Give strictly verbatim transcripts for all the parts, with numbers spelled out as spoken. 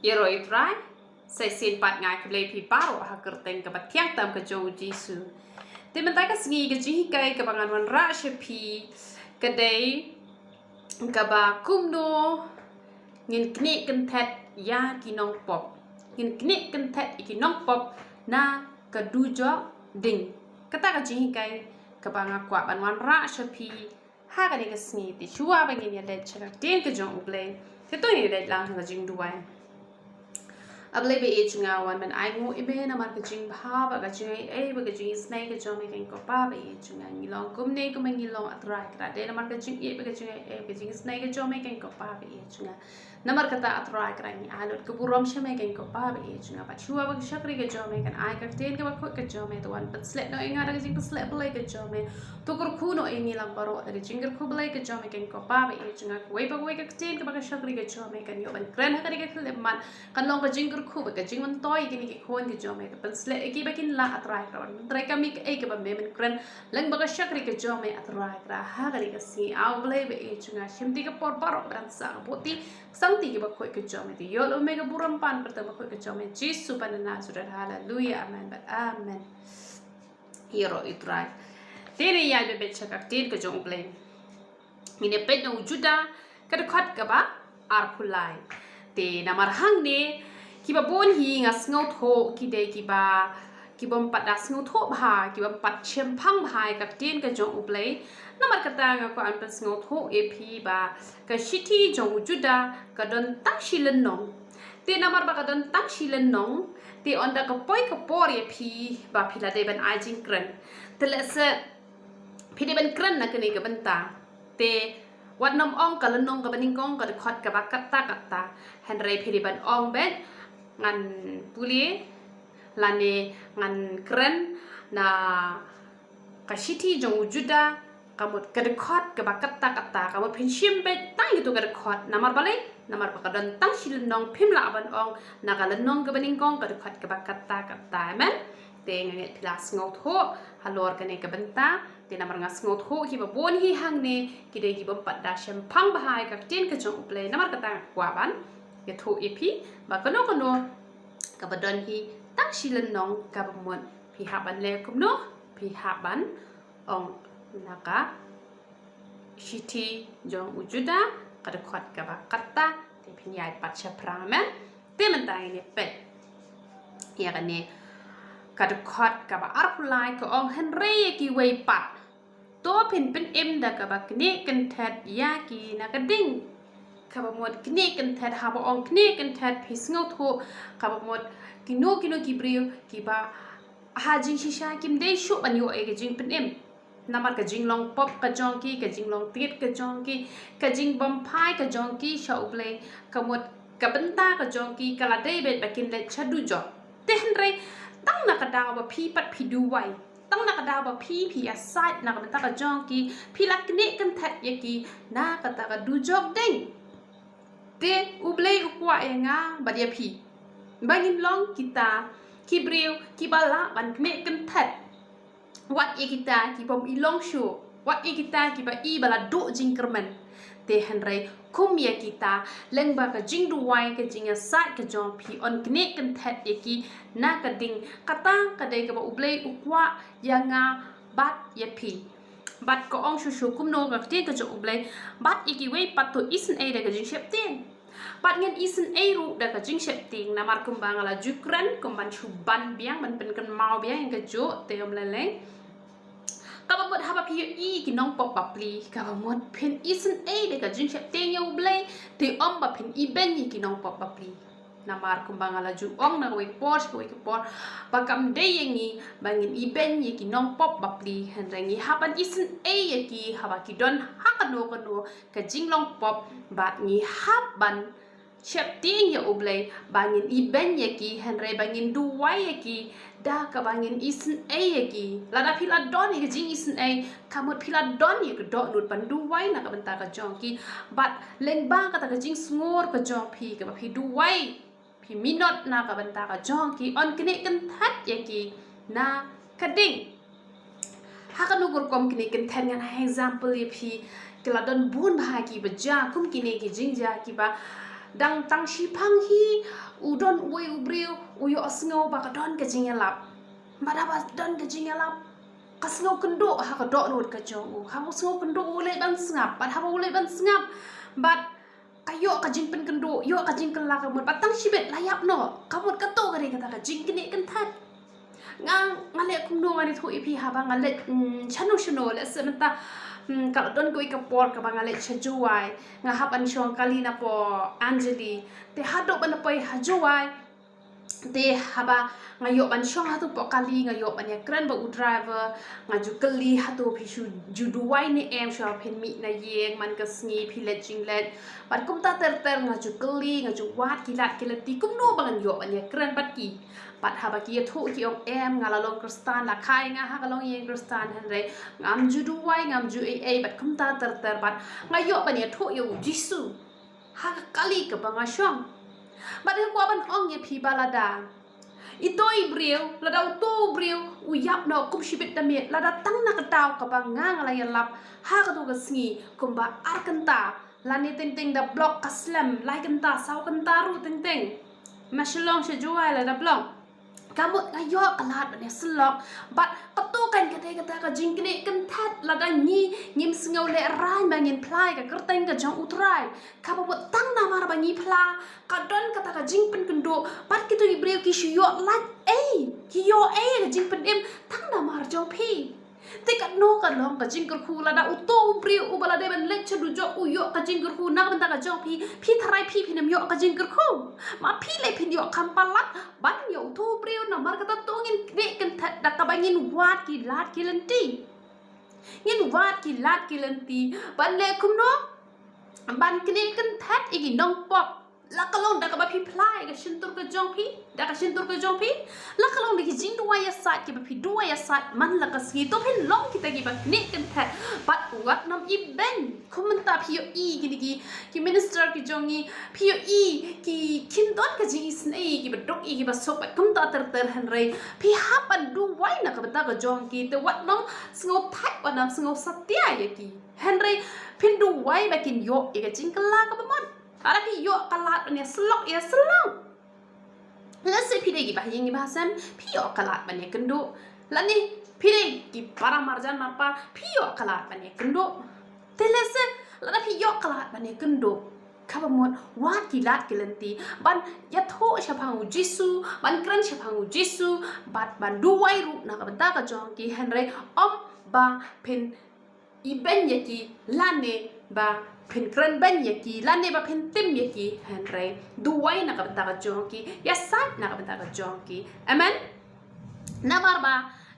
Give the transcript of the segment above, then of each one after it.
Ïaroh ïa u Trai, sa shisien pat nga ai khublei ïa phi baroh ha ka kyrteng kaba thiang tam ka jong u Jisu. Te mynta ka sngi ka jinghikai kaba ngan wanrah sha phi ka dei kaba kumno ngin knieh kynthet ïa ki nongpop. Ngin knieh kynthet ïa ki nongpop na ka dujok ding. Kata ka jinghikai kaba nga kwah ban wanrah sha phi ha kane ka sngi. Te shuwa ba ngin ïa leit sha ka ktien ka jong u Blei, te to ngin ïa leit lang sha ka jingduwai. A Blei ba ïeit jong nga, wan ban ainguh ïa me namar ka jingbha bad ka jingaiei bad ka jingisynei ka jong me, kane ko Pa ba ïeit jong nga. Ngi long kumne kumba ngi long, A Trai Kynrad, dei namar ka jingïeit bad ka jingaiei bad ka jingisynei ka jong me, kane ko Pa ba ïeit jong nga. Namar kata, A Trai Kynrad, ngi ai lut ka burom sha me, kane ko Pa ba ïeit jong nga. Bad shuwa ba ka shakri ka jong me kan ai ka ktien kaba khuid ka jong me, to wan pynshlur noh ïa nga da ka jingpynshlur Blei ka jong me. To kyrkhu noh ïa ngi lang baroh da ka jingkyrkhu Blei ka jong me, kane ko Pa ba ïeit jong nga. Kawei pa kawei ka ktien kaba ka shakri ka jong me kan ïoh ban kren ha kane ka khyllipmat, kan long ka jingkyrkhu bad ka jingmyntoi ïa kine ki khun ki jong me, ka pynshlur ïa ki ba kin lah, A Trai Kynrad, ban pyntreikam ïa kaei kaba me men kren lyngba ka shakri ka jong me, A Trai Kynrad, ha kane ka sngi. A Blei ba ïeit jong nga, shim ti ka por baroh ba dang sah, ka buh ti sangti kiba khuid ka jong me, te ïoh lut me ka burom pan kyrteng ba khuid ka jong me, Jisu Ba na Nasareth. Haleluya, amen bad amen. Ïaroh ïa u Trai. Te ngin ïa beh beh sha ka ktien ka jong u Blei. Ngin ïa peit na u Juda ka dkhot kaba arphew lai. Te namar hangne kiba bun hi nga sngewthuh ki dei kiba, kibym pat da sngewthuh bha, kibym pat shemphang bha ïa ka ktien ka jong u Blei. Namar kata nga kwah ban pynsngewthuh ïa phi ba ka shithi jong u Juda ka don tang shi lynnong. Te namar ba ka don tang shi lynnong, te ynda ka poi ka por ïa phi ba phi la dei ban ai jingkren, te lehse phi dei ban kren na kane ka bynta. Te wat nym ong ka lynnong kaba nyngkong ka dkhot kaba katta katta. Hynrei phi dei ban ong beit, ngan pule lane ngan kren na ka shithi jong u Juda, ka mut ka dkhot kaba katta katta, ka mut phin shim beit tang ïa kito ka dkhot. Namar balei? Namar ba ka don tang shi lynnong, phim lah ban ong na ka lynnong kaba nyngkong ka dkhot kaba katta katta. Amen. Te nga ngeit phi la sngewthuh halor kane ka bynta. Te namar nga sngewthuh kiba bun hi hangne ki dei kibym pat da shemphang bha ïa ka ktien ka jong u Blei. Namar kata nga kwah ban ïathuh ïa phi ba kano kano kaba don hi tang shi lynnong, kaba mut phi hap ban leh kumno, phi hap ban ong na ka shithi jong u Juda ka dkhot kaba katta, te phin ïaid pat shaphrang. Amen. Te mynta ngin ïa peit ïa kane ka dkhot kaba arphew lai, ka ong, hynrei ïa kiwei pat to phin pynim da kaba knieh kynthet ïa ki na ka ding. Kaba mut knieh kynthet, haba ong knieh kynthet phi sngewthuh kaba mut kino kino ki briew kiba ha jingshisha kim dei shuh ban ïoh ïa ka jingpynim. Namar ka jinglong pop ka jong ki, ka jinglong tied ka jong ki, ka jingbymphai ka jong ki sha u Blei, ka mut ka bynta ka jong ki ka la dei beit ba kin leit sha dujok. Te hynrei tang na ka daw ba phi pat phi duwai, tang na ka daw ba phi phi ïasaid na ka bynta ka jong ki, phi la knieh kynthet ïa ki na kata ka dujok ding. Te u Blei u kwah ïa nga bad ïa phi ba ngin long kita ki briew kiba lah ban knieh kynthet. Wat ïa kita kibym i long shuh, wat ïa kita kiba i ba la duh jingkyrmen. Te hynrei kum ïa kita, lyngba ka jingduwai, ka jingïasaid ka jong phi, yn knieh kynthet ïa ki na ka ding. Kata ka dei kaba u Blei u kwah ïa nga bad ïa phi. Bad ka ong shuh shuh kumno ka ktien ka jong u Blei, bad ïa kiwei pat to isynei da ka jingsheptieng. Bad ngin isynei ruh da ka jingsheptieng, namar kumba nga la ju kren, kum ban shu ban biang, ban pynkynmaw biang ïa kajuh, te ym lei lei. Kaba mut haba phi ïohi ki nongpop bapli, kaba mut phin isynei da ka jingsheptieng ïa u Blei, te ym ba phin ibeiñ ïa ki nongpop bapli. Namar kumba nga la ju ong na kawei ka por sha kawei ka por, ba kam dei ïa ngi ba ngin ibeiñ ïa ki nongpop bapli, hynrei ngi hap ban isynei ïa ki haba ki don ha kano kano ka jinglong pop, bad ngi hap ban sheptieng ïa u Blei ba ngin ibeiñ ïa ki, hynrei ba ngin duwai ïa ki da kaba ngin isynei ïa ki. Lada phi la don ïa ka jingisynei, ka mut phi la don ïa ka dohnud ban duwai na ka bynta ka jong ki. Bad lyngba kata ka jingsngur ka jong phi kaba phi duwai, phi minot na ka bynta ka jong ki, yn knieh kynthet ïa ki na ka ding. Ha kano ka rukom knieh kynthet? Ngan ai example ïa phi, ki la don bun bha kiba jia kum kine ki jingjia kiba Dang tang shiphang hi u don uwei u briew u ïohsngew ba ka don ka jingïalap. Bad haba don ka jingïalap, ka sngew kynduh ha ka dohnud ka jong u. Haba u sngew kynduh u leit ban sngap, bad haba u leit ban sngap, bad ka ïoh ka jingpynkynduh, ïoh ka jingkylla ka mut, bad tang shibit la ïap noh. Ka mut kato ka dei kata ka jingknieh kynthet. Nga, nga leh kumno, ngan ïathuh ïa phi haba nga leit, mm, shano shano, lehse mynta, mm, ka la don kawei ka por kaba nga leit sha Jowai, nga hap ban shong kali napoh Anjali. Te haduh ban poi ha Jowai, te haba nga ïoh ban shong hato poh kali, nga ïoh ban ïakren bad u driver, nga ju kylli hato phi shu ju duwai ne em shuwa phin mih na ïing man ka sngi, phi leit jingleit. Bad kumta ter ter nga ju kylli, nga ju wad ki lad ki lynti kumno ba ngan ïoh ban ïakren bad ki. Bad haba ki ïathuh ki ong em, nga la long Khristan, la kha ïa nga ha ka longïing Khristan, hynrei ngam ju duwai, ngam ju ei ei, bad kumta ter ter, bad nga ïoh ban ïathuh ïa u Jisu ha ka kali kaba nga shong. Bad nga kwah ban ong ïa phi ba lada ito i briew, lada uto u briew u ïap noh kum shibit da miet, lada tang na ka daw kaba nga, nga la ïalap ha kato ka sngi kumba ar kynta, lane teng teng da block ka slem, lai kynta, saw kynta ruh teng teng. Na Shillong sha Jowai la da block. Ka mut nga ïoh ka lad ban ïasyllok. Bad kato kan ka dei kata ka jingknieh kynthet, lada ngi ngim sngew lehraiñ ba ngin phla ïa ka kyrteng ka jong u Trai. Kaba mut tang namar ba ngi phla, ka don kata ka jingpynkynduh. Bad kito ki briew ki shu ïoh lait ei, ki ïoh ei ka jingpynim tang namar jong phi. Te katno ka long ka jingkyrkhu lada uto u briew uba la dei ban leit sha dujok u ïoh ka jingkyrkhu na ka bynta ka jong phi, phi tharai phi phin ym ïoh ka jingkyrkhu? Ma phi leh phin ïoh kham palat ban ïa uto u briew, namar kata to ngin knieh kynthet da kaba ngin wad ki lad ki lynti. Ngin wad ki lad ki lynti ban leh kumno? Ban knieh kynthet ïa ki nongpop. La ka long da kaba phi phla ïa ka shyntur ka jong phi, da ka shyntur ka jong phi. La ka long da ki jingduwai ïasaid kiba phi duwai ïasaid man la ka sngi, to phin long kita kiba knieh kynthet. Bad wat nym ibeiñ. Kum mynta phi ïohi kine ki, ki minister ki jong ngi, phi ïohi ki, kim don ka jingisynei, kiba duk ïa kiba suk, bad kumta ter ter, hynrei phi hap ban duwai na ka bynta ka jong ki, te wat nym sngewthait, wat nym sngewsatia ïa ki. Hynrei phin duwai ba kin ïoh ïa ka jingkylla kaba mut. Lada phi ïoh ka lad ban ïasyllok, ïasyllok. Lehse phi dei kiba ha ïing kiba ha sem, phi ïoh ka lad ban ïakynduh. Lane phi dei ki para marjan marpa, phi ïoh ka lad ban ïakynduh. Te lehse lada phi ïoh ka lad ban ïakynduh, kaba mut wad ki lad ki lynti ban ïathuh shaphang u Jisu, ban kren shaphang u Jisu, bad ban duwai ruh na ka bynta ka jong ki, hynrei ym ba phin ibeiñ ïa ki, lane ba phin kren beiñ ïa ki, lane ba phin tim ïa ki, hynrei duwai na ka bynta ka jong ki, ïasaid na ka bynta ka jong ki. Amen. Namar ba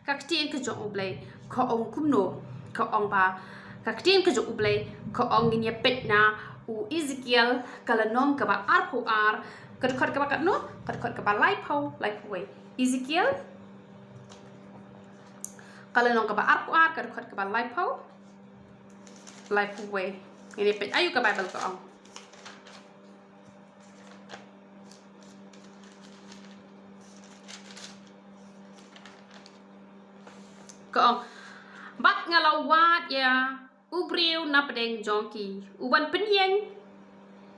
ka ktien ka jong U Blei ka ong kumno, ka ong ba, ka ktien ka jong U Blei ka ong, ngin ïa peit na u Ezekiel ka lynnong kaba arphew ar, ka dkhot kaba katno, ka dkhot kaba laiphew, laiphew wei. Ezekiel ka lynnong kaba arphew ar, ka dkhot kaba laiphew, laiphew wei. Ngin ïa peit aïu ka Baibl ka ong. Ka ong, bad nga la wad ïa u briew na pdeng jong ki, u ban pynïeng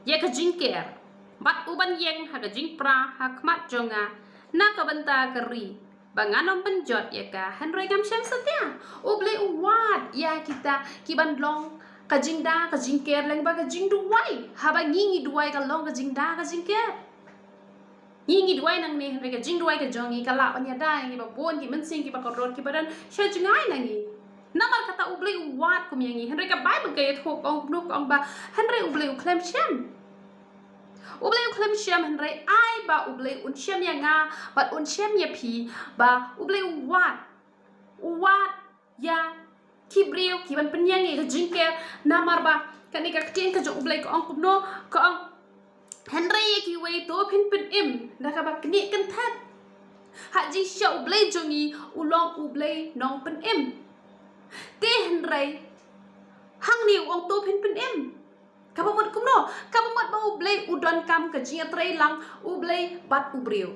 ïa ka jingker, bad u ban ïeng ha ka jingpra ha khmat jong nga na ka bynta ka ri, ba ngan ym pynjot ïa ka, hynrei ngam shym satia. U Blei u wad ïa kita ki ban long ka jingda ka jingker lyngba ka jingduwai. Haba ngi ngi duwai ka long ka jingda ka jingker. Ngi ngi duwai nangne, hynrei ka jingduwai ka jong ngi ka lah ban ïada ïa ngi ba bun ki mynsiem kiba kordor kiba don sha jngai na ngi. Namar kata U Blei u wad kum ïa ngi, hynrei ka Baibl ka ïathuh ka ong kumno, ka ong ba, hynrei U Blei u khlem shem. U Blei u khlem shem, hynrei ai ba U Blei un shem ïa nga bad un shem ïa phi, ba U Blei u wad, u wad ïa ki briew ki ban pynïeng ïa ka jingker. Namar ba kane ka ktien ka jong U Blei ka ong kumno, ka ong, hynrei ïa kiwei to phin pynim da kaba knieh kynthet. Ha jingshisha U Blei jong ngi u long U Blei nongpynim. Te hynrei hangne u ong to phin pynim. Kaba mut kumno? Kaba mut ba U Blei u donkam ka jingïatreilang U Blei bad u briew.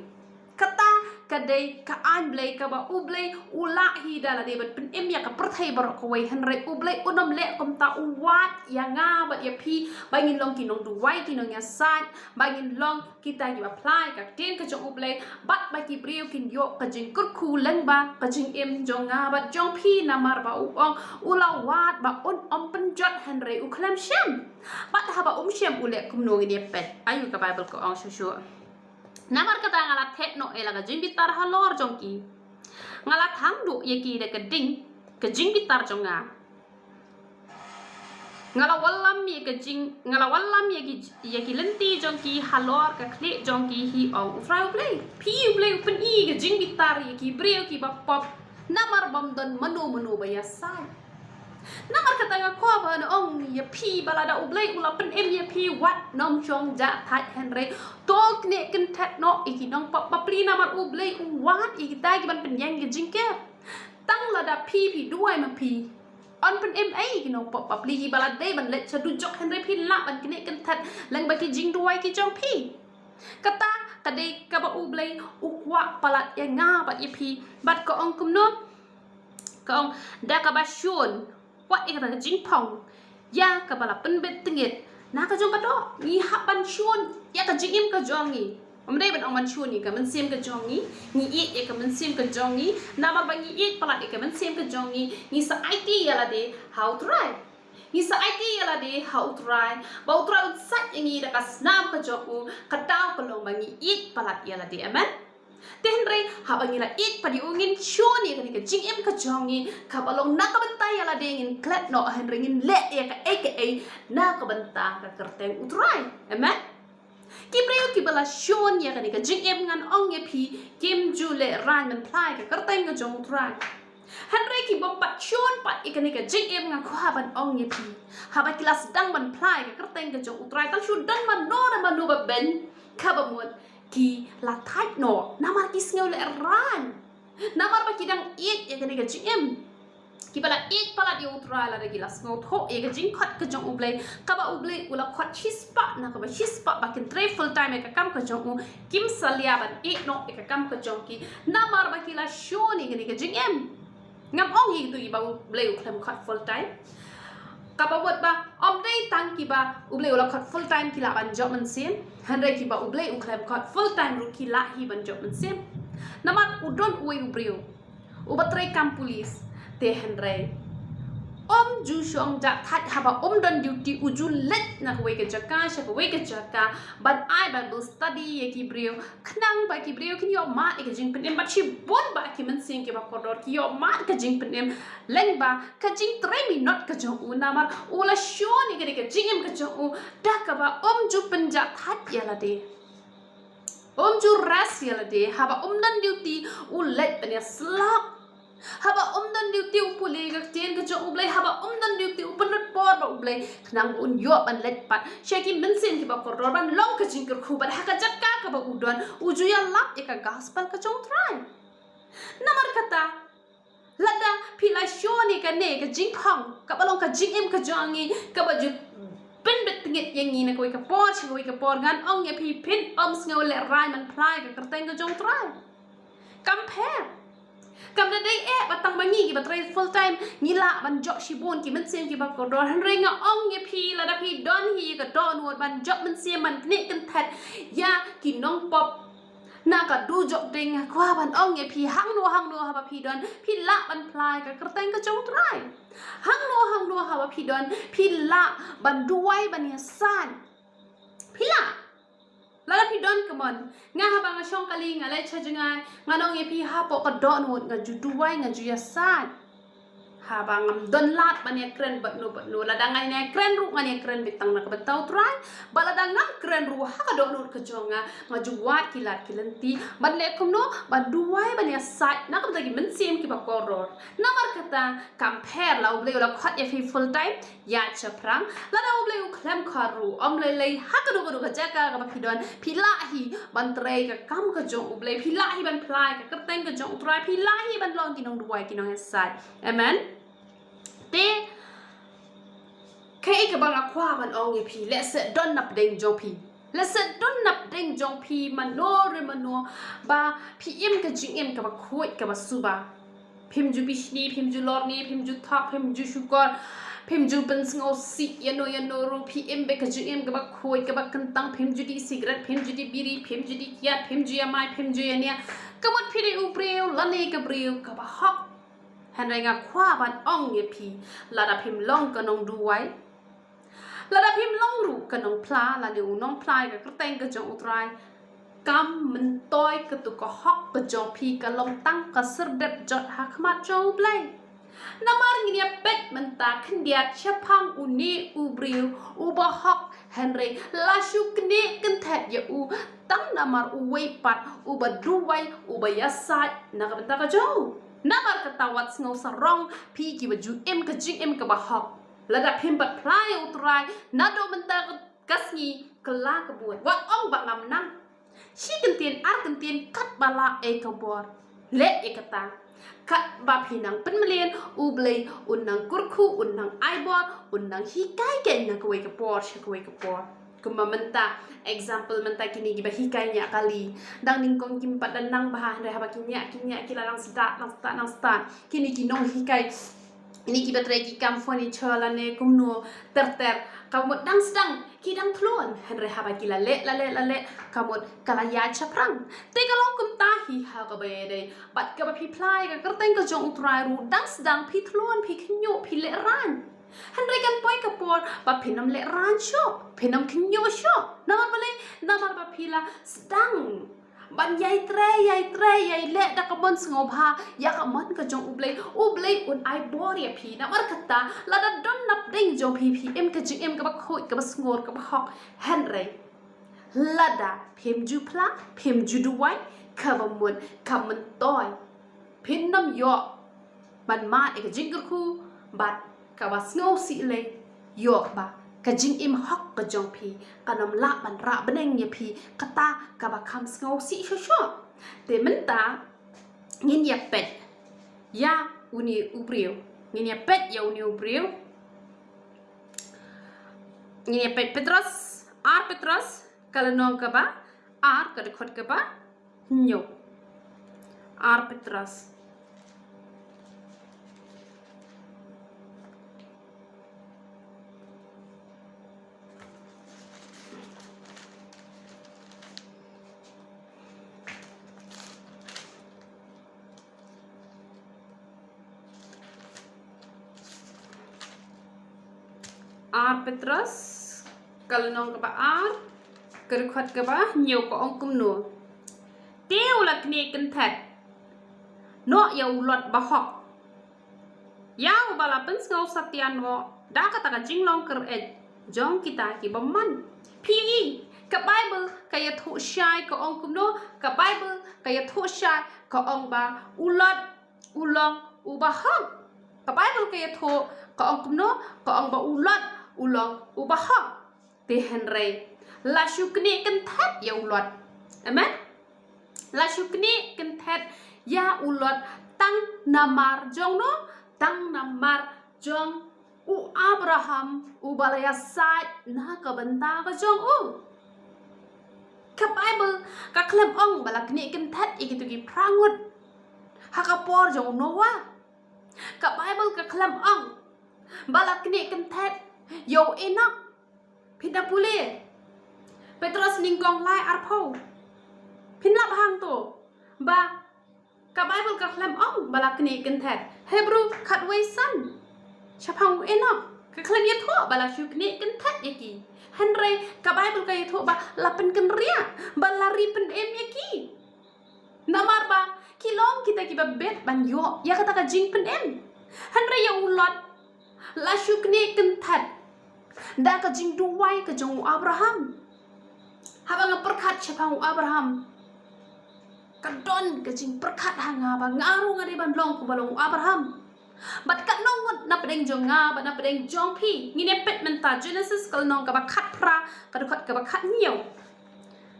Kata ka dei ka aiñ Blei kaba U Blei u lah hi da lade ban pynim ïa ka pyrthei baroh kawei. Hynrei U Blei un ym leh kumta, u wad ïa nga bad ïa phi ba ngin long ki nongduwai, ki nongïasaid, ba ngin long kita kiba phla ïa ka ktien ka jong U Blei, bad ba ki briew kin ïoh ka jingkyrkhu lyngba ka jingim jong nga bad jong phi, namar ba u ong u la wad ba un ym pynjot, hynrei u khlem shem. Bad haba um shem u leh kumno, ngin ïa peit. Aïu ka Baibl ka ong shuh shuh. Namar kata nga la theh noh ïa la ka jingbitar halor jong ki. Nga la thang duh ïa ki da ka ding ka jingbitar jong nga. Nga la wallam ïa ka jing, nga la wallam ïa ki, ïa ki lynti jong ki halor ka khlieh jong ki, hi ong U Trai U Blei. Phi, U Blei u pyni ka jingbitar ïa ki briew kiba pop, namar bym don mano mano ba ïasaid. Namar kata nga kwah ban ong ïa phi ba lada U Blei u la pynim ïa phi, wat nym shong jah thait, hynrei to knieh kynthet noh ïa ki nongpop bapli, namar U Blei u wad ïa kita kiban pynïeng ka jingker. Tang lada phi, phi duwai ma phi, yn pynim ei ïa ki nongpop bapli, kiba la dei ban leit sha dujok, hynrei phi lah ban knieh kynthet lyngba ki jingduwai ki jong phi. Kata ka dei kaba U Blei u kwah palat ïa nga bad ïa phi. Bad ka ong kumno? Ka ong, da kaba shun wat ïa kata ka jingphong ïa kaba la pynbit tyngit na ka jong ka doh. Ngi hap ban shun ïa ka jingim ka jong ngi. Ym dei ban ong ban shun ïa ka mynsiem ka jong ngi. Ngi ïeit ïa ka mynsiem ka jong ngi. Namar ba ngi ïeit palat ïa ka mynsiem ka jong ngi, ngi sa aiti ïa lade ha U Trai. Ngi sa aiti ïa lade ha U Trai, ba U Trai un sait ïa ngi da ka snam ka jong u. Kata ka long ba ngi ïeit palat ïa lade. Amen. Te hynrei haba ngi la ïeit pat ïa u, ngin shun ïa kane ka jingim ka jong ngi kaba long na ka bynta ïa lade, ngin klet noh, hynrei ngin leh ïa kaei kaei na ka bynta ka kyrteng U Trai. Amen. Ki briew kiba la shun ïa kane ka jingim, ngan ong ïa phi, kim ju lehraiñ ban phla ïa ka kyrteng ka jong U Trai. Hynrei ki bym pat shun pat ïa kane ka jingim, nga kwah ban ong ïa phi, haba ki la sdang ban phla ïa ka kyrteng ka jong U Trai, tang shu don mano na mano ba beiñ, kaba mut ki la thait noh namar ki sngew lehraiñ. Namar ba ki dang ïeit ïa kane ka jingim. Kiba la ïeit palat ïa U Trai, lada ki la sngewthuh ïa ka jingkhot ka jong U Blei, kaba U Blei u la khot shispah na kaba shispah ba kin trei full time ïa ka kam ka jong u, kim salia ban ïeit noh ïa ka kam ka jong ki, namar ba ki la shun ïa kane ka jingim. Ngam ong ïa kito kiba U Blei u khlem khot full time. Kaba mut ba ym dei tang kiba U Blei u la khot full time ki lah ban jop mynsiem, hynrei kiba U Blei u khlem khot full time ruh ki lah hi ban jop mynsiem. Namar u don uwei u briew uba trei kam pulit, te hynrei um ju shong jah thait, haba um don duty u ju leit na kawei ka jaka sha kawei ka jaka ban ai Bible study ïa ki briew, khnang ba ki briew kin ïoh mad ïa ka jingpynim, bad shibun ba ki mynsiem kiba kordor ki ïoh mad ka jingpynim lyngba ka jingtrei minot ka jong u, namar u la shun ïa kane ka jingim ka jong u da kaba um ju pynjah thait ïa lade. Um ju rest ïa lade. Haba um don duty u leit ban ïasyllok. Haba um don duty u pule ïa ka ktien ka jong U Blei. Haba um don duty u pynlut por bad U Blei, khnang ba un ïoh ban leit pat sha ki mynsiem kiba kordor ban long ka jingkyrkhu, bad ha ka jaka kaba u don u ju ïalap ïa ka gospel ka jong U Trai. Namar kata, lada phi la shun ïa kane ka jingphong kaba long ka jingim ka jong ngi, kaba ju pynbit tyngit ïa ngi na kawei ka por sha kawei ka por, ngan ong ïa phi, phin ym sngew lehraiñ ban phla ïa ka kyrteng ka jong U Trai. Kam pher. Kam da dei eh ba tang ma ngi kiba trei full time ngi lah ban jop shibun ki mynsiem kiba kordor. Hynrei nga ong ïa phi, lada phi don hi ïa ka dohnud ban jop mynsiem, ban knieh kynthet ïa ki nongpop na ka dujok ding, nga kwah ban ong ïa phi, hangno hangno haba phi don, phi lah ban phla ïa ka kyrteng ka jong U Trai. Hangno hangno haba phi don, phi lah ban duwai, ban ïasaid. Phi lah. Lada phi don, come on. Nga haba nga shong kali, nga leit sha jngai, ngan ong ïa phi, hapoh ka dohnud nga ju duwai, nga ju ïasaid. Haba ngam don lad ban ïakren bad no bad no, lada ngan ïakren ruh, ngan ïakren beit tang na ka bynta U Trai. Bad lada ngam kren ruh, ha ka dohnud ka jong nga, nga ju wad ki lad ki lynti ban leh kumno, ban duwai, ban ïasaid na ka bynta ki mynsiem kiba kordor. Namar kata, kam pher la U Blei u la khot ïa phi full time, ïaid shaphrang. Lada U Blei u khlem khot ruh, ym lei lei ha kano kano ka jaka kaba phi don, phi lah hi ban trei ka kam ka jong U Blei, phi lah hi ban phla ïa ka kyrteng ka jong U Trai, phi lah hi ban long ki nongduwai, ki nongïasaid. Amen. Te kaei kaba nga kwah ban ong ïa phi, lehse don na pdeng jong phi. Lehse don napdeng jong phi mano re mano ba phi im ka jingim kaba khuid kaba suba. Phim ju bishni, phim ju lorni, phim ju thok, phim ju shukor, phim ju pynsngewsih ïano ïano ruh, phi im beit ka jingim kaba khuid kaba kyntang, phim ju dih sikret, phim ju dih biri, phim ju dih kiad, phim ju ïamai, phim ju ïania. Ka mut phi dei u briew lane ka briew kaba hok. Hynrei nga kwah ban ong ïa phi, lada phim long ka nongduwai, lada phim long ruh ka nongphla lane u nongphla ïa ka kyrteng ka jong U Trai, kam myntoi katu ka hok ka jong phi, ka long tang ka syrdep jot ha khmat jong U Blei. Namar ngin ïa peit mynta khyndiat shaphang une u briew uba hok, hynrei la shu knieh kynthet ïa u tang namar uwei pat uba duwai, uba ïasaid na ka bynta ka jong u. Namar kata wat sngewsarong phi kiba ju im ka jingim kaba hok. Lada phim pat phla ïa U Trai naduh mynta ka, ka sngi, kylla ka bud, wat ong ba ngam nang. Shi kyntien ar kyntien katba lah ei ka bor. Leh ïa kata. Katba phi nang pynmlien, U Blei un nang kyrkhu, un nang ai bor, un nang hikai keiñ na kawei ka por sha kawei ka por. Kumba mynta, example mynta kine kiba hikai ñiah kali. Dang nyngkong kim pat da nang bha, hynrei haba ki ñiah, ki ñiah ki la dang stad, dang stad, dang stad. Kine ki nonghikai, kine kiba trei ki kam furniture lane kumno ter ter, ka mut dang sdang, ki dang thlun, hynrei haba ki la leh, la leh, la leh, ka mut ka la ïaid shaphrang. Te ka long kumta hi ha kaba ïadei bad kaba phi phla ïa ka kyrteng ka jong U Trai ruh, dang sdang phi thlun, phi khynñiuh, phi lehraiñ. Hynrei kan poi ka por ba phin ym lehraiñ shuh, phin ym khynñiuh shuh. Namar balei? Namar ba phi la sdang ban ïai trei, ïai trei, ïai leh da ka mon sngewbha ïa ka mon ka jong U Blei. U Blei un ai bor ïa phi. Namar kata, lada don napdeng jong phi, phi im ka jingim kaba khuid, kaba sngur, kaba hok, hynrei lada phim ju phla, phim ju duwai, kaba mut kam myntoi phin ym ïoh ban mad ïa ka jingkyrkhu bad kaba sngewsih lei, ïoh ba ka jingim hok ka jong phi kan ym lah ban rah bneng ïa phi, kata kaba kham sngewsih shuh shuh. Te mynta ngin ïa peit ïa une u briew. Ngin ïa peit ïa une u briew. Ngin ïa peit Petros, ar Petros, ka lynnong kaba ar, ka dkhot kaba hynñiew. Ar Petros. Ar Petros, ka lynnong kaba ar, ka dkhot kaba hynñiew, ka ong kumno: Te u la knieh kynthet noh ïa u Lot bahok, ïa uba la pynsngew satia noh da kata ka jinglong kyr-eit jong kita ki bymman. Phi i, ka Baibl ka ïathuh shai ka ong kumno? Ka Baibl ka ïathuh shai ka ong ba u Lot u long uba hok. Ka Baibl ka ïathuh ka ong kumno? Ka ong ba u Lot u long uba hok. Te hynrei la shu knieh kynthet ïa u Lot. Amen. La shu knieh kynthet ïa u Lot tang namar jong no, tang namar jong u Abraham uba la ïasaid na ka bynta ka jong u. Ka Baibl ka khlem ong ba la knieh kynthet ïa kito ki phra ngut ha ka por jong u Noah. Ka Baibl ka khlem ong ba la knieh kynthet ïa u Enok. Phin da pule Petros nyngkong lai arphew. Phin lap hangto ba ka Baibl ka khlem ong ba la knieh kynthet. Hebru khatwei san, shaphang u Enok, ka khlem ïathuh ba la shu knieh kynthet ïa ki. Hynrei ka Baibl ka ïathuh ba la pynkynriah, ba la ri pynim ïa ki. Namar ba ki long kita kiba bit ban ïoh ïa kata ka jingpynim. Hynrei ïa u Lot la shu knieh kynthet da ka jingduwai ka jong u Abraham. Haba nga pyrkhat shaphang u Abraham, ka don ka jingpyrkhat ha nga ba nga ruh nga dei ban long kumba long u Abraham. Bad katno ngut napdeng jong nga bad napdeng jong phi. Ngin ïa peit mynta Genesis ka lynnong kaba khatphra, ka dkhot kaba khathynñiew.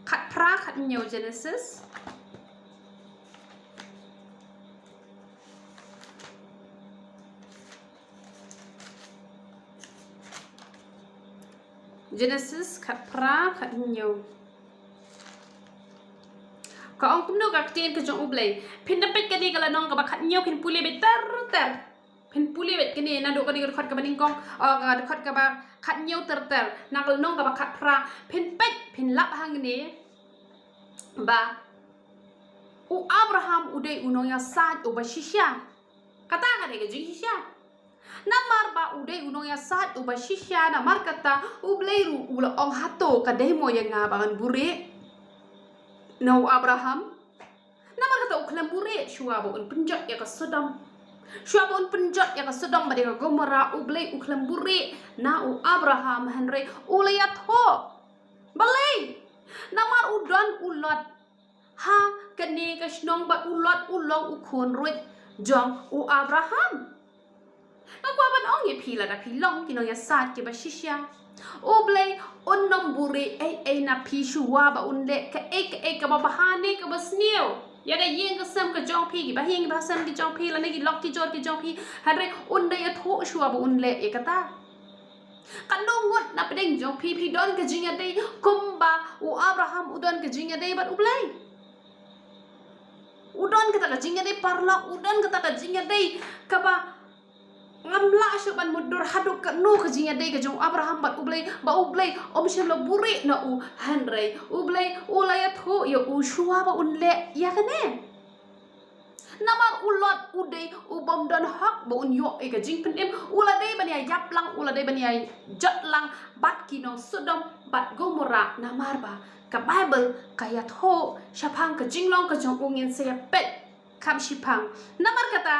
Khatphra, khathynñiew Genesis. Genesis khatphra, khathynñiew. Ka ong kumno ka ktien ka jong U Blei. Phin da peit kane ka lynnong kaba khathynñiew, phin pule beit ter ter. Phin pule beit kane naduh kane ka dkhot kaba nyngkong, oh, ka dkhot kaba khathynñiew ter ter. Na ka lynnong kaba khatphra. Phin peit, phin lap hangne ba u Abraham u dei u nongïasaid uba shisha. Kata ka dei ka jingshisha. Namar ba u dei u nongïasaid uba shisha, namar kata U Blei ruh u la ong, hato ka dei mo ïa nga ba ngan buhrieh na u Abraham? Namar kata u khlem buhrieh shuwa ba un pynjot ïa ka Sodom. Shuwa ba un pynjot ïa ka Sodom bad ïa ka Gomorrah, U Blei u khlem buhrieh na u Abraham, hynrei u la ïathuh. Balei? Namar u don u Lot ha kane ka shnong bad u Lot u long u khun ruh jong u Abraham. Nga kwah ban ong ïa phi, lada phi long ki nongïasaid kiba shisha, U Blei un nym buhrieh ei ei na phi shuwa ba un leh kaei kaei kaba bha ne kaba sniew ïa ka ïing ka sem ka jong phi, ki bahaïing bahasem ki jong phi, lane ki lok ki jor ki jong phi. Hynrei un da ïathuh shuwa ba un leh ïa kata. Katno ngut na pdeng jong phi, phi don ka jingïadei kumba u Abraham u don ka jingïadei bad U Blei? U don kata ka jingïadei paralok, u don kata ka jingïadei kaba ngam lah shuh ban mutdur haduh katno ka jingïadei ka jong u Abraham bad U Blei, ba U Blei um shym la buhrieh na u, hynrei U Blei u la ïathuh ïa u shuwa ba un leh ïa kane. Namar u Lot u dei u bym don hok ba un ïoh ïa ka jingpynim, u la dei ban ïa ïap lang, u la dei ban ïa jot lang bad ki nong Sodom bad Gomorrah, namar ba ka Baibl ka ïathuh shaphang ka jinglong ka jong u, ngin sa ïa peit kham shiphang. Namar kata,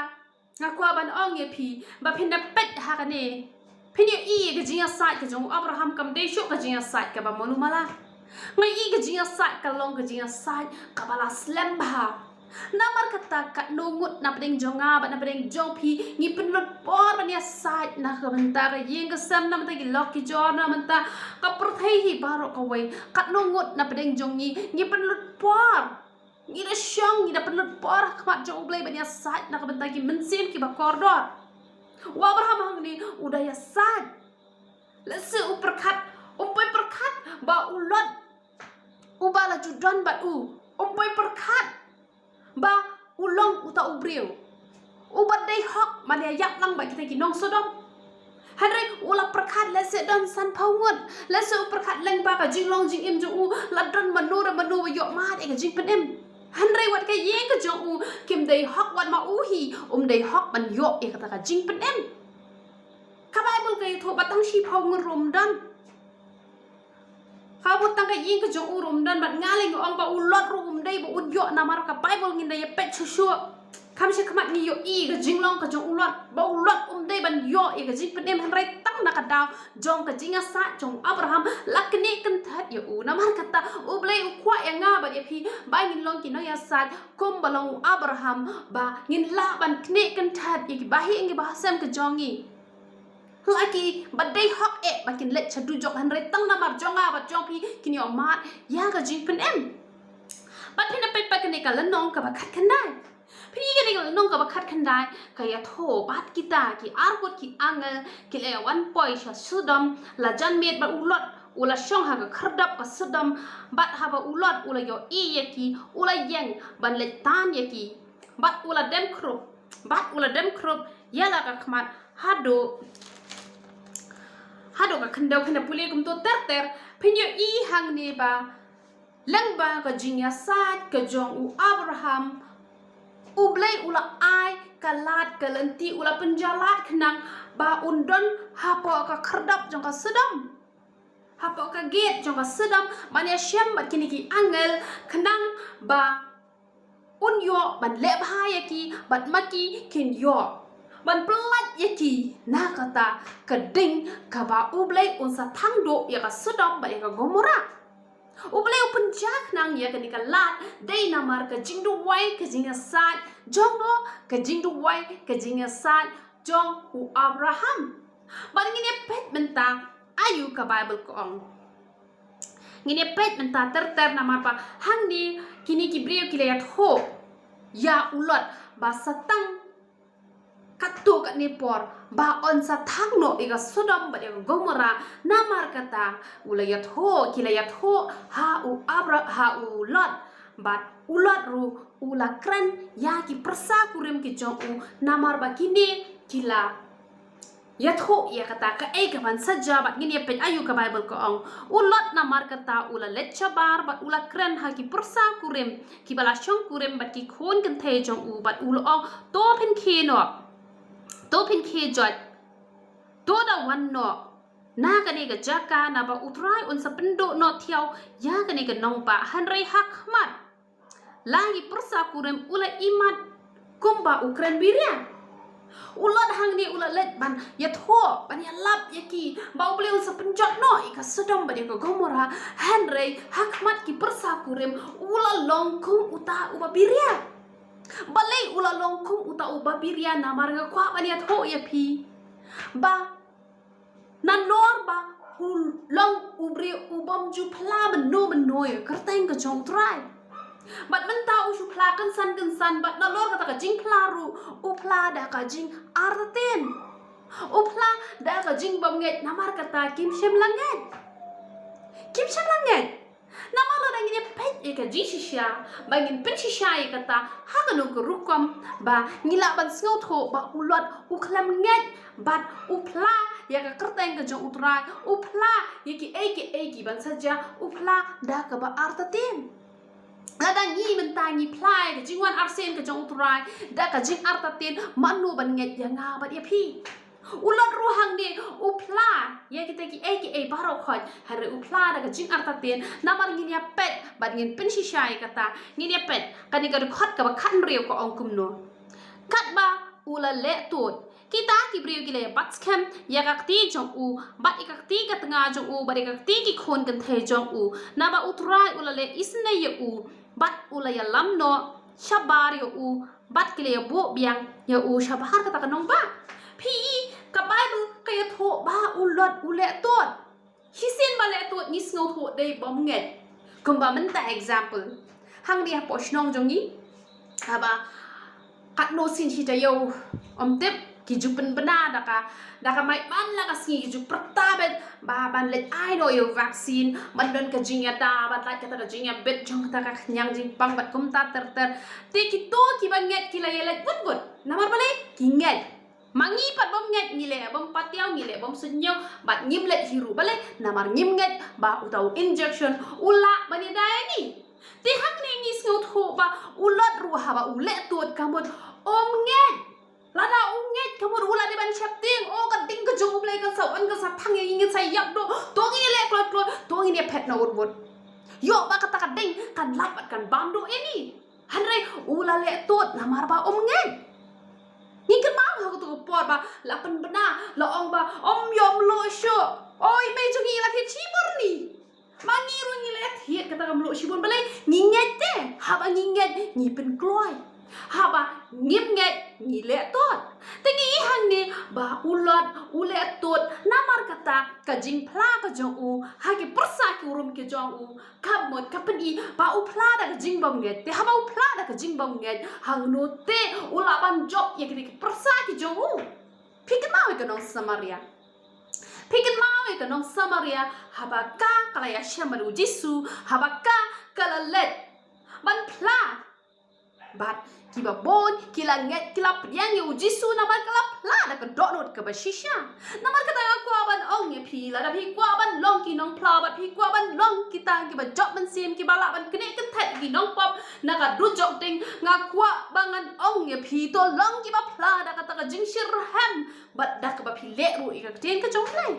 nga kwah ban ong ïa phi ba phin da peit ha kane, phin ïohi ïa ka jingïasaid ka jong u Abraham kam dei shuh ka jingïasaid kaba malu mala. Nga ïohi ka jingïasaid ka long ka jingïasaid kaba la slem bha. Namar kata katno ngut na pdeng jong nga bad na pdeng jong phi ngi pynlut por ban ïasaid na ka bynta ka ïing ka sem, na bynta ki lok ki jor, na bynta ka pyrthei hi baroh kawei. Katno ngut na pdeng jong ngi ngi pynlut por, ngi da shong, ngi da pynlut por ha khmat jong U Blei ban ïasaid na ka bynta ki mynsiem kiba kordor. U Abraham hangne u da ïasaid. Lehse u pyrkhat, um poi pyrkhat ba u Lot uba la ju don bad u, um poi pyrkhat ba u long uta u briew uba dei hok ban ïa ïap lang bad kita ki nong Sodom. Hynrei u la pyrkhat lehse don sanphew ngut, lehse u pyrkhat lyngba ka jinglong jingim jong u la don mano re mano ba ïoh mad ïa ka jingpynim. Hynrei wat ka ïing ka jong u kim dei hok, wat ma u hi um dei hok ban ïoh ïa kata ka jingpynim. Ka Baibl ka ïathuh ba tang shiphew ngut ruh um don. Ka mut tang ka ïing ka jong u ruh um don, bad nga lei nga ong ba u Lot ruh um dei ba un ïoh, namar ka Baibl ngin da ïa peit shuh shuh. Kham sha khmat ngi ïohi ka jinglong ka jong u Lot, ba u Lot um dei ban ïoh ïa ka jingpynim, hynrei tang na ka daw jong ka jingïasaid jong u Abraham la knieh kynthet ïa u. Namar kata U Blei u kwah ïa nga bad ïa phi ba ngin long ki nongïasaid kumba long u Abraham, ba ngin lah ban knieh kynthet ïa ki bahaïing ki bahasem ka jong ngi. La ki ba dei hok eh ba kin leit sha dujok, hynrei tang namar jong nga bad jong phi kin ïoh mad ïa ka jingpynim. Bad phin da peit pat kane ka lynnong kaba khatkhyndai. Phin ïohi kane ka lynnong kaba khatkhyndai ka ïathuh bad kita ki arngut ki angel ki la wan poi sha Sodom, la jan miet bad u Lot u la shong ha ka khyrdop ka Sodom, bad haba u Lot u la ïohi ïa ki u la ïeng ban leit tan ïa ki. Bad u la dem khrup, bad u la dem khrup ïa la ka khmat haduh, haduh ka khyndew. Kane pule kumto ter ter, phin ïohi hangne ba lyngba ka jingïasaid ka jong u Abraham, U Blei u la ai ka lad ka lynti, u la pynjah lad khnang ba un don hapoh ka khyrdop jong ka Sodom, hapoh ka gate jong ka Sodom, ban ïashem bad kine ki angel khnang ba un ïoh ban leh bha ïa ki, bad ma ki kin ïoh ban pyllait ïa ki na kata ka ding kaba U Blei un sa thang duh ïa ka Sodom bad ïa ka Gomorrah. U Blei u pynjah khnang ïa kane ka lad dei namar ka jingduwai ka jingïasaid jong no, ka jingduwai ka jingïasaid jong u Abraham. Bad ngin ïa peit mynta aïu ka Baibl ka ong. Ngin ïa peit mynta ter ter namar ba hangne kine ki briew ki la ïathuh ïa u Lot ba sa tang katto katne por ba yn sa thang noh ïa ka Sodom bad ïa ka Gomorrah. Namar kata u la ïathuh, ki la ïathuh ha u Abra ha u Lot bad u Lot ruh u la kren ïa ki pyrsa kurim ki jong u. Namar ba kine ki la ïathuh ïa kata kaei ka ban sa jia bad ngin ïa peit aïu ka Baibl ka ong. U Lot namar kata u la leit shabar bad u la kren ha ki pyrsa kurim kiba la shong kurim bad ki khun kynthei jong u bad u la ong, to pynkhie noh, to pynkhie joit, to da wan noh na kane ka jaka naba U Trai un sa pynduh noh thiaw ïa kane ka nongbah. Hynrei ha khmat la ki pyrsa kurim u la imat kumba u kren biria. U Lot hangne u la leit ban ïathuh, ban ïalap ïa ki ba U Blei un sa pynjot noh ïa ka Sodom bad ïa ka Gomorrah. Hynrei ha khmat ki pyrsa kurim u la long kum uta uba biria. Balei u la long kum uta uba biria? Namar nga kwah ban ïathuh ïa phi ba nalor ba u long u briew u bym ju phla mynno mynno ïa ka kyrteng ka jong U Trai. Bad mynta u shu phla kynsan kynsan bad nalor kata ka jingphla ruh u phla da ka jingartatien. U phla da ka jingbymngeit namar kata kim shym la ngeit. Kim shym la ngeit. Namar lada ngin ïa peit ïa ka jingshisha ba ngin pynshisha ïa kata ha kano ka rukom ba ngi lah ban sngewthuh ba u Lot u khlem ngeit bad u phla ïa ka kyrteng ka jong U Trai, u phla ïa kiei kiei ki ban sa jia, u phla da kaba artatien. Lada ngi mynta ngi phla ïa ka jingwan arsien ka jong U Trai da ka jingartatien, mano ban ngeit ïa nga bad ïa phi? U Lot ruh hangne u phla ïa kita kiei kiei baroh khoit, hynrei u phla da ka jingartatien. Namar ngin ïa peit bad ngin pynshisha ïa kata, ngin ïa peit kane ka dkhot kaba khathynriew ka ong kumno. Katba u la leh tud, kita ki briew ki la ïa bat skhem ïa ka kti jong u bad ïa ka kti ka tnga jong u bad ïa ka kti ki khun kynthei jong u, naba U Trai u la leh isynei ïa u bad u la ïalam noh shabar ïa u bad ki la ïa buh biang ïa u shabar kata ka nongbah. Phi i, ka Baibl ka ïathuh ba u Lot u leh tud. Shisien ba leh tud ngi sngewthuh dei bym ngeit. Kumba mynta example, hangne hapoh shnong jong ngi, haba katno sien shi taïew ym tip ki ju pynbna da ka, da ka mait ban la ka sngi ki ju pyrta beit ba ban leit ai noh ïa u vaccine ban don ka jingïada, ban lait kata ka jingïabit jong kata ka khñiang jingpang bad kumta ter ter. Te kito kiba ngeit ki la ïa leit wut wut. Namar balei? Ki ngeit. Ma ngi pat bym ngeit, ngi leh bym patiaw, ngi leh bym suidñiew bad ngim leit hi ruh. Balei? Namar ngim ngeit ba uta u injection u lah ban ïada ïa ngi. Te hangne ngi sngewthuh ba u Lot ruh haba u leh tud ka mut um ngeit. Lada u ngeit ka mut u la dei ban sheptieng, o ka ding ka jong U Blei kan sa wan, kan sa thang ïa ngi, ngin sa ïap duh. To ngin ïa leh kloi kloi, to ngin ïa phet noh wut wut. Ïoh ba kata ka ding kan lap bad kan bam duh ïa ngi. Hynrei u la leh tud namar ba um ngeit. Ngi kynmaw ha kato ka por ba la pynbna, la ong ba ym ïoh mluh shuh. Oi, mei jong ngi la thied shibun ni. Ma ngi ruh ngi la thied kata ka mluh shibun. Balei? Ngi ngeit te. Haba ngi ngeit ngi pynkloi. Haba ngim ngeit ngi leh tud. Te ngi i hangne ba u Lot u leh tud namar kata ka jingphla ka jong u ha ki pyrsa ki rum ki jong u. Ka mut ka pyni ba u phla da ka jingbymngeit. Te haba u phla da ka jingbymngeit, hangno te u lah ban jop ïa kine ki pyrsa ki jong u? Phi kynmaw ïa ka nong Samaria. Phi kynmaw ïa ka nong Samaria, haba ka, ka la ïashem bad u Jisu, haba ka, ka la leit ban phla. Bad kiba bun ki la ngeit, ki la pdiang ïa u Jisu namar ka la phla da ka dohnud kaba shisha. Namar kata nga kwah ban ong ïa phi, lada phi kwah ban long ki nongphla bad phi kwah ban long kita kiba jop mynsiem, kiba lah ban knieh kynthait ki nongpop na ka dujok ding, nga kwah ba ngan ong ïa phi, to long kiba phla da kata ka jingshitrhem bad da kaba phi leh ruh ïa ka ktien ka jong U Blei.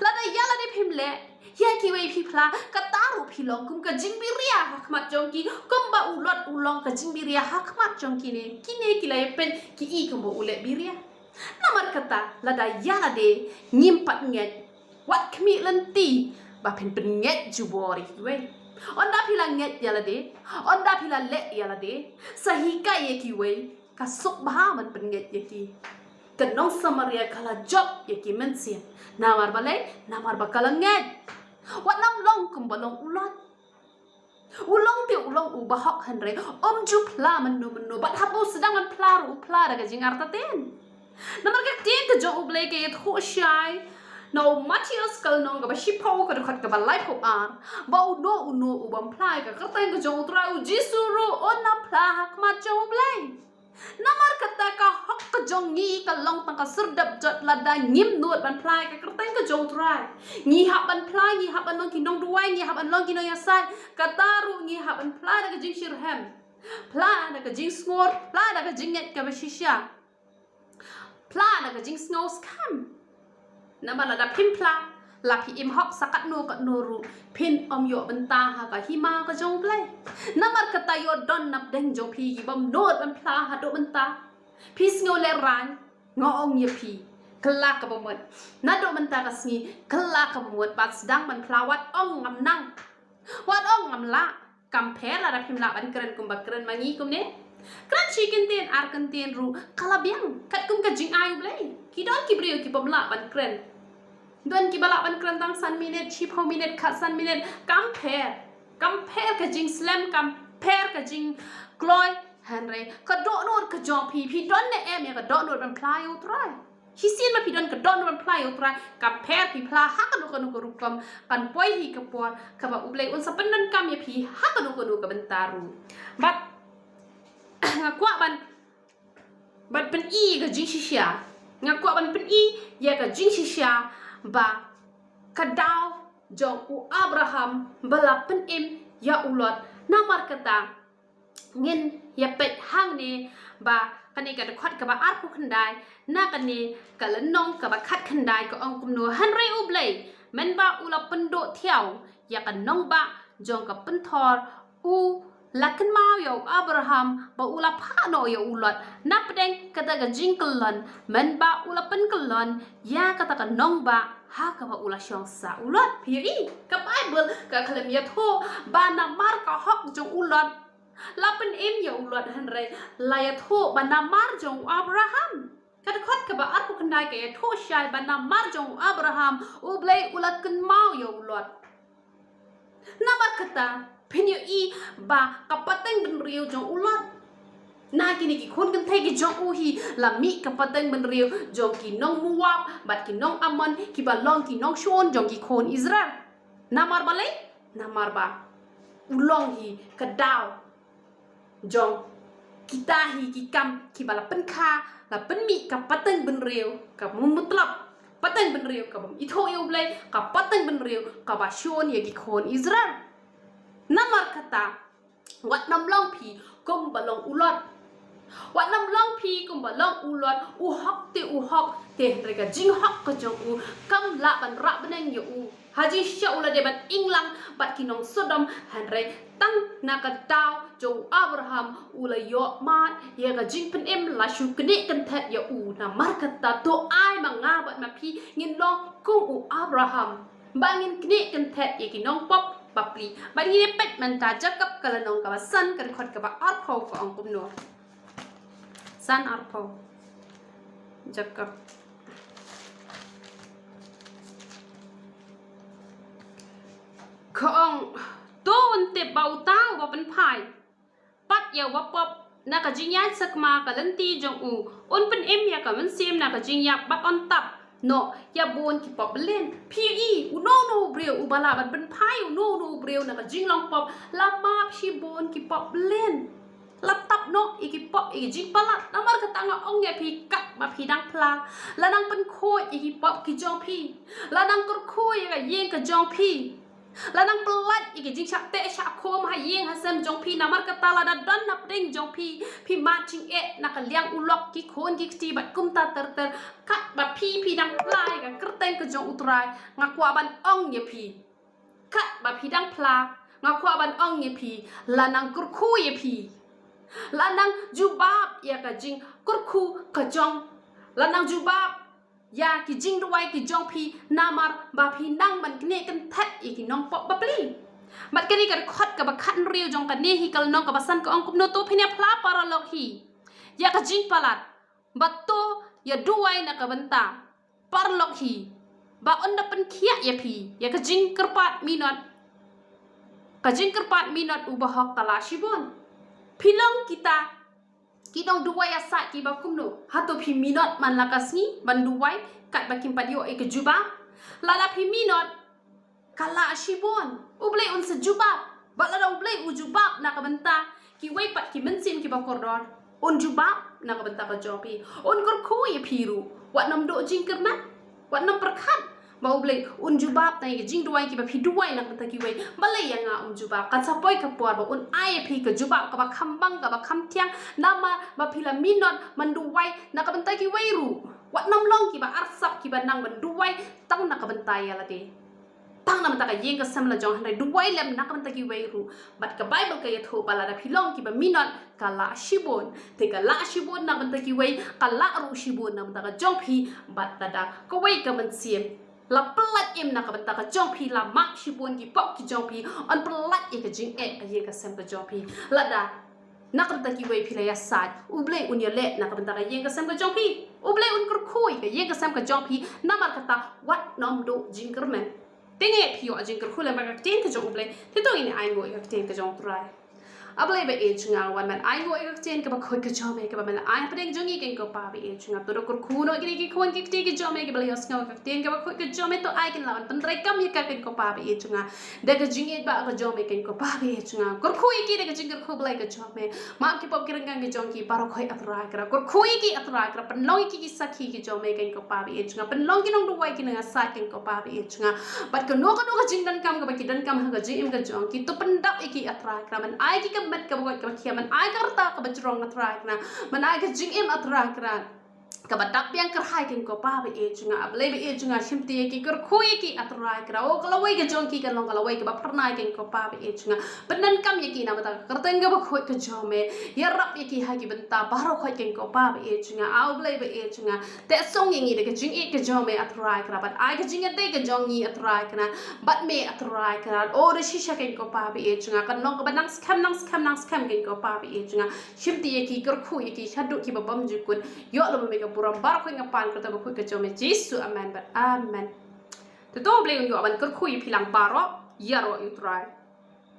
Lada ïa lade phim leh, ïa kiwei phi phla, kata ruh phi long kum ka jingbiria ha khmat jong ki, kumba u Lot u long ka jingbiria ha khmat jong kine, kine ki la ïapeit ki i kumba u leh biria. Namar kata, lada ïa lade ngim pat ngeit, wat khmih lynti ba phin pynngeit jubor ïa kiwei. Ynda phi la ngeit ïa lade, ynda phi la leh ïa lade, sa hikai ïa kiwei, ka suk bha ban pynngeit ïa ki. Ka nong Samaria ka la jop ïa ki mynsiem. Namar balei? Namar ba ka la ngeit. Wat nym long kumba long u Lot. U long te u long u bahok hynrei um ju phla mynno mynno. Bad haba u sdang ban phla ruh u phla da ka jingartatien. Namar ka ktien ka jong U Blei ka ïathuh shai na u Mathaios ka lynnong kaba shiphew ka dkhot kaba laiphew ar, ba uno uno u bym phla ïa ka kyrteng ka jong U Trai U Jisu ruh un ym phla ha khmat jong U Blei. Namar kata ka hok ka jong ngi ka long tang ka sur dap jot lada ngim nud ban phla ïa ka kyrteng ka jong U Trai. Ngi hap ban phla, ngi hap ban long ki nongduwai, ngi hap ban long ki nongïasaid. Kata ruh ngi hap ban phla da ka jingshitrhem, phla da ka jingsngur, phla da ka jingngeit kaba shisha, phla da ka jingsngewskhem. Namar lada phim phla, la phi im hok sa katno katno ruh, phin ym ïoh bynta ha ka hima ka jong U Blei. Namar kata ïoh don napdeng jong phi ki bym nud ban phla haduh mynta. Phi sngew lehraiñ, nga ong ïa phi, kylla kaba mut. Naduh mynta ka sngi, kylla kaba mut, bad sdang ban phla, wat ong ngam nang, wat ong ngam lah. Kam pher lada phim lah ban kren kumba kren ma ngi kumne. Kren shi kyntien ar kyntien ruh ka la biang, katkum ka jingai U Blei. Ki don ki briew ki bym lah ban kren. Don kiba lah ban kren tang san minit, shiphew minit, khatsan minit. Kam pher, kam pher ka jingslem, kam pher ka jingkloi. Hynrei ka dohnud ka jong phi, phi don ne em ïa ka dohnud ban phla ïa U Trai? Shisien ma phi don ka dohnud ban phla ïa U Trai, kam pher phi phla ha kano kano ka rukom, kan poi hi ka por kaba U Blei un sa pyndonkam ïa phi ha kano kano ka bynta ruh. Bad nga kwah ban, ban pyni ka jingshisha. Nga kwah ban pyni ïa ka jingshisha ba ka daw jong u Abraham ba la pynim ïa u Lot. Namar kata ngin ïa peit hangne ba kane ka dkhot kaba arphew khyndai na kane ka lynnong kaba khatkhyndai ka ong kumno: Hynrei U Blei, mynba u la pynduh thiaw ïa ka nongbah jong ka pynthor, u la kynmaw ïa u Abraham ba u la phah noh ïa u Lot. Napdeng kata ka jingkyllon, mynba u la pynkyllon ïa kata ka nongbah ha kaba u la shong sah u Lot. Phi ïohi, ka Baibl ka khlem ïathuh ba namar ka hok jong u Lot la pynim ïa u Lot, hynrei la ïathuh ba namar jong u Abraham. Ka dkhot kaba arphew khyndai ka ïathuh shai ba namar jong u Abraham U Blei u la kynmaw ïa u Lot. Namar kata phin ïohi ba ka pateng bynriew jong u Lot, na kine ki khun kynthei ki jong u hi, la mih ka pateng bynriew jong ki nong Moab bad ki nong Ammon, kiba long ki nongshun jong ki khun Israel. Namar balei? Namar ba u long hi ka daw jong kita hi ki kam kiba la pynkha, la pynmih ka pateng bynriew ka mut mutlop, pateng bynriew ka bym ithuh ïa U Blei, ka pateng bynriew kaba shun ïa ki khun Israel. Namar kata, wat nym long phi kumba long u Lot. Wat nym long phi kumba long u Lot, u hok te u hok, te hynrei ka jinghok ka jong u kam lah ban rah bneng ïa u. Ha jingshisha u la dei ban ïeng lang bad ki nong Sodom, hynrei tang na ka daw jong u Abraham u la ïoh mad ïa ka jingpynim, la shu knieh kynthet ïa u. Namar kata to ai ma nga bad ma phi ngin long kum u Abraham, ba ngin knieh kynthet ïa ki nongpop bapli. Bad ngin ïa peit mynta Jakob ka lynnong kaba san ka dkhot kaba arphew ka ong kumno. San arphew. Jakob. Ka ong, to un tip ba uta uba pynphai pat ïa uba pop na ka jingïaid sakma ka lynti jong u, un pynim ïa ka mynsiem na ka jingïap bad un tap noh ïa bun ki pop byllian. Phi ïohi, uno uno u briew uba lah ban pynphai uno uno u briew na ka jinglong pop, la map shibun ki pop byllian. La tap noh ïa ki pop, ïa ki jingpalat. Namar kata nga ong ïa phi, katba phi dang phla, la nang pynkhuid ïa ki pop ki jong phi, la nang kyrkhu ïa ka ïing ka jong phi, la nang pyllait ïa ki jingshah teh shah khum ha ïing ha sem jong phi. Namar kata lada don napdeng jong phi, phi mad jingeh na ka liang u lok, ki khun ki kti bad kumta ter ter, katba phi phi dang phla ïa ka kyrteng ka jong U Trai, nga kwah ban ong ïa phi, katba phi dang phla, nga kwah ban ong ïa phi, la nang kyrkhu ïa phi, la nang jubab ïa ka jingkyrkhu ka jong, la nang jubab ïa ki jingduwai ki jong phi, namar ba phi nang ban knieh kynthet ïa ki nongpop bapli. Bad kane ka dkhot kaba khathynriew jong kane hi ka lynnong kaba san ka ong kumno: To phin ïa phla paralok hi ïa ka jingpalat, bad to ïa duwai na ka bynta paralok hi, ba un da pynkhiah ïa phi ïa ka jingkyrpad minot, ka jingkyrpad minot u bahok ka la shibun. Phi long kita Ki nongduwai ïasaid kiba kumno? Hato phi minot man la ka sngi ban duwai katba kim pat ïoh ïa ka jubab? Lada phi minot, ka lah shibun. U Blei un sa jubab. Bad lada U Blei u jubab na ka bynta kiwei pat ki mynsiem kiba kordor, un jubab na ka bynta ka jong phi. Un kyrkhu ïa phi ruh. Wat nym duh jingkyrmen. Wat nym pyrkhat ba U Blei un jubab na ïa ka jingduwai kiba phi duwai na ka bynta kiwei. Balei ïa nga um jubab? Kan sa poi ka por ba un ai ïa phi ka jubab kaba kham bang, kaba kham thiang. Namar ba phi la minot ban duwai na ka bynta kiwei ruh. Wat nym long kiba arsap, kiba nang ban duwai tang na ka bynta ïa lade, tang na ka bynta ka ïing ka sem la jong, hynrei duwai lem na ka bynta kiwei ruh. Bad ka Baibl ka ïathuh ba lada phi long kiba minot, ka lah shibun. Te ka lah shibun na ka bynta kiwei, ka lah ruh shibun na ka bynta ka jong phi. Bad lada kawei ka mynsiem la pyllait im na ka bynta ka jong phi, la map shibun ki pop ki jong phi, yn pyllait ïa ka jingeh ka ïing ka sem ka jong phi. Lada na ka bynta kiwei phi la ïasaid, U Blei un ïaleh na ka bynta ka ïing ka sem ka jong phi. U Blei un kyrkhu ïa ka ïing ka sem ka jong phi. Namar kata, wat nym duh jingkyrmen. Te ngi phi ïoh jingkyrkhu lem bad ka ktien ka jong U Blei. Te to ngin ai nguh ïa ka ktien ka jong U Trai. A Blei ba ïeit jong nga, wan ban ai nguh ïa ka ktien kaba khuid ka jong me, kaba me la ai hapdeng jong ngi, keiñ ko Pa ba ïeit jong nga. To da kyrkhu noh ïa kine ki khun ki kti ki jong me kiba la ïohsngew ïa ka ktien kaba khuid ka jong me, to ai kin lah ban pyntreikam ïa ka, keiñ ko Pa ba ïeit jong nga, da ka jingïeit ba ka jong me, keiñ ko Pa ba ïeit jong nga. Kyrkhu ïa ki da ka jingkyrkhu Blei ka jong me. Map ki pop ki ryngkang ki jong ki baroh khoit, A Trai Kynrad. Kyrkhu ïa ki, A Trai Kynrad. Pynlong ïa ki ki sakhi ki jong me, keiñ ko Pa ba ïeit jong nga. Pynlong ki nongduwai ki nongïasaid, keiñ ko Pa ba ïeit jong nga. Bad kano kano ka jingdonkam kaba ki donkam ha ka jingim ka jong ki, to pyndap ïa ki, A Trai Kynrad. Men ai ki ka met kaba koit kaba khiah, men ai ka rta kaba jrong, A Trai Kynrad. Men ai ka jingim, A Trai Kynrad, kaba dap biang kyrhai, keiñ ko Pa ba ïeit jong nga. A Blei ba ïeit jong nga, shim ti ïa ki, kyrkhu ïa ki, A Trai Kynrad. O, ka lawei ka jong ki kan long ka lawei kaba phyrnai, keiñ ko Pa ba ïeit jong nga. Pyndonkam ïa ki na ka bynta ka kyrteng kaba khuid ka jong me. Ïarap ïa ki ha ki bynta baroh khoit, keiñ ko Pa ba ïeit jong nga. A Blei ba ïeit jong nga, te song ïa ngi da ka jingïeit ka jong me, A Trai Kynrad. Bad ai ka jingïadei ka jong ngi, A Trai Kynrad, bad me, A Trai Kynrad. O, da shisha, keiñ ko Pa ba ïeit jong nga, kan long kaba nang skhem, nang skhem, nang skhem, keiñ ko Pa ba ïeit jong nga. Shim ti ïa ki, kyrkhu ïa ki shaduh kiba bymjukut. Ïoh lem ma me ka burom baroh khoit, nga pan ka kyrteng ba khuid ka jong me Jisu. Amen bad amen. Te to U Blei un ïoh ban kyrkhu ïa phi lang baroh. Ïaroh ïa U Trai.